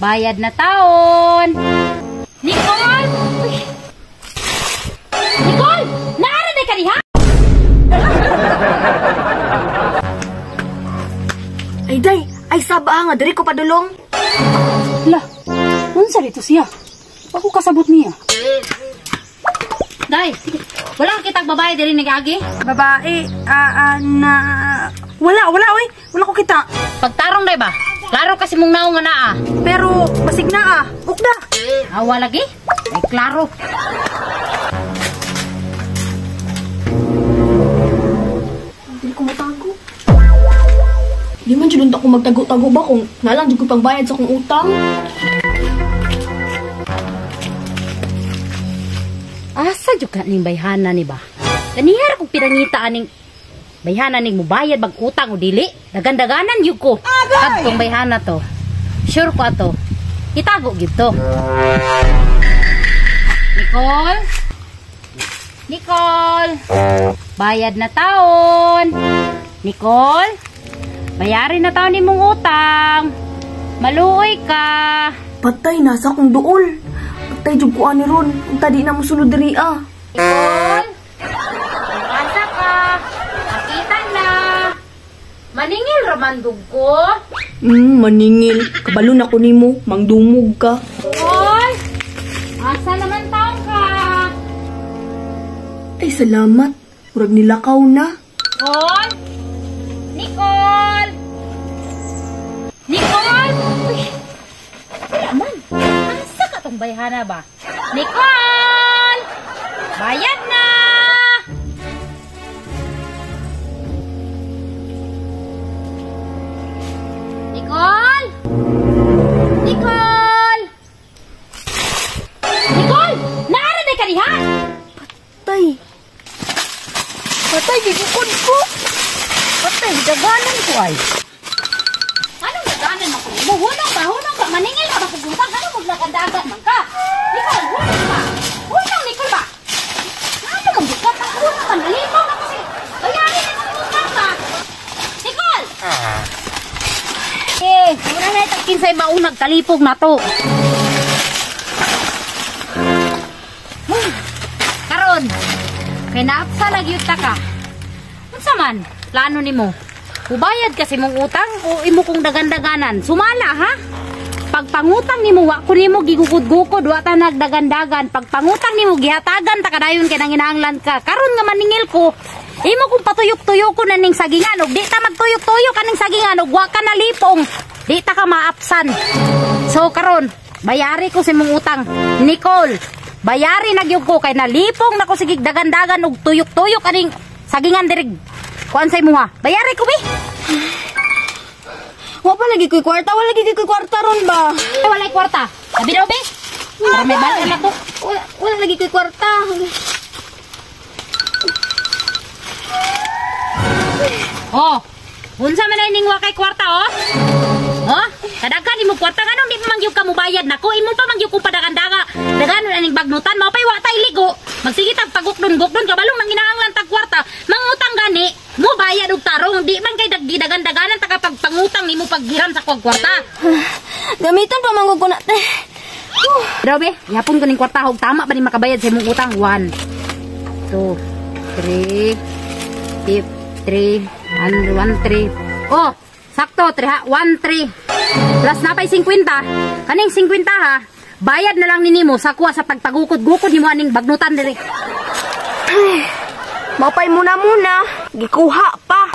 Bayad na taon. Nicole! Uy. Nicole! Naara na ka diha? Ay day, ay saba nga diri ko padulong. La, unsa dito siya? Ako kasabot niya. Day, wala ka kitang babae diri nag-agi? Babae, na wala, wala oy. Wala ko kita. Pagtarong day ba? Klaro kasi mong naong nga naa. Pero basig naa, ukda. Awa lagi? Ay klaro. Dili ko matago. Di man jud unta ko magtago-tago ba kung nalang jud ko pangbayad sa akong utang. Asa jud ka ning bayhana ni ba? Kanihara kog pinangita aning bayhana ning mubayad bag utang o dili? Dagandaganan jud ko. Kadtong bayhana to. Sure ko ato. Itago gyud to. Nicole? Nicole? Bayad na taon. Nicole? Bayarin na taon nimong utang. Maluoy ka. Patay na sa akong duol. Patay jud ko ani ron. Unta di na mosulod diri ah. Nicole? Asa ka? Nakita na. Maningil raman dug ko. Maningil. Kabalo na ko nimo, mangdumog ka. Nicole? Asa naman taon ka? Ay salamat. Murag nilakaw na. Nicole? Nicole! Nicole! Uy, wala man. Asa ka tong bayhana ba? Nicole! Bayad na! Nicole! Nicole! Nicole! Naara na ka diha? Patay. Patay, gigukod ko. Patay, daganan ko ay. Anong daganan ako? Hunong ka, hunong ka. Maningil ka ba kung utang? Ano maglagandagan man ka? Nicole, hunong ka. Hunong, Nicole ba? Ano mong bukat? Hunong ka. Nalipaw na kasi. Bayarin na kong utang ka. Nicole! Eh, wala na itang kinsay maunag kalipog na to. Karon, kay naapsa nagyuta ka. Unsa man? Plano nimo? Ubayad kasi mong utang o imo kong dagandaganan. Sumala ha? Pagpangutang nimo wa ko nimo gigukod-gukod, wa ta nagdagandagan. Pagpangutang nimo gihatagan ta kadayon kay nanginahanglan ka. Karon nga maningil ko, imo kong patuyok-tuyok ko na ning sagingan og di ta magtuyok-tuyok kaning sagingan og wa ka nalipong, di ta ka maapsan. So karon, bayari ko sa imong utang. Nicole, bayari na gyud ko kay nalipong nako sige dagandagan og tuyok-tuyok aning sagingan diri. Kuan sa imuha. Bayari ko bi. Wa pa lagi koy kwarta, wala lagi koy kwarta ron ba? Ay, walay kwarta. Sabi daw bi. Para may balik na ko. Wala, wala lagi koy kwarta. Oh. Unsa man ay ning wa kay kwarta oh? Oh, kadaghan nimo kwarta nganong di pa man gyud ka mobayad nako, imo pa man gyud kung padagandaga. Daganon aning bagnutan mao pay wa tay ligo. Magsige tag pagukdon-gukdon kabalong nanginahanglan tag kwarta. Mangutang gani, mo bayad og tarong, di man kay dagdagandaganan ta kapag pangutang nimo paghiram sa kuwag kwarta. Gamiton pa man ko na te. Daw be, yapon ko ning kwarta og tama pa ni makabayad sa imong utang. 1 2 3 5 3 1 3. Oh, sakto 3 1 3. Plus na pay 50. Kaning 50 ha. Bayad na lang ninimo sa kuha sa pagpagukod-gukod nimo aning bagnutan diri. Mapay muna muna, gikuha pa.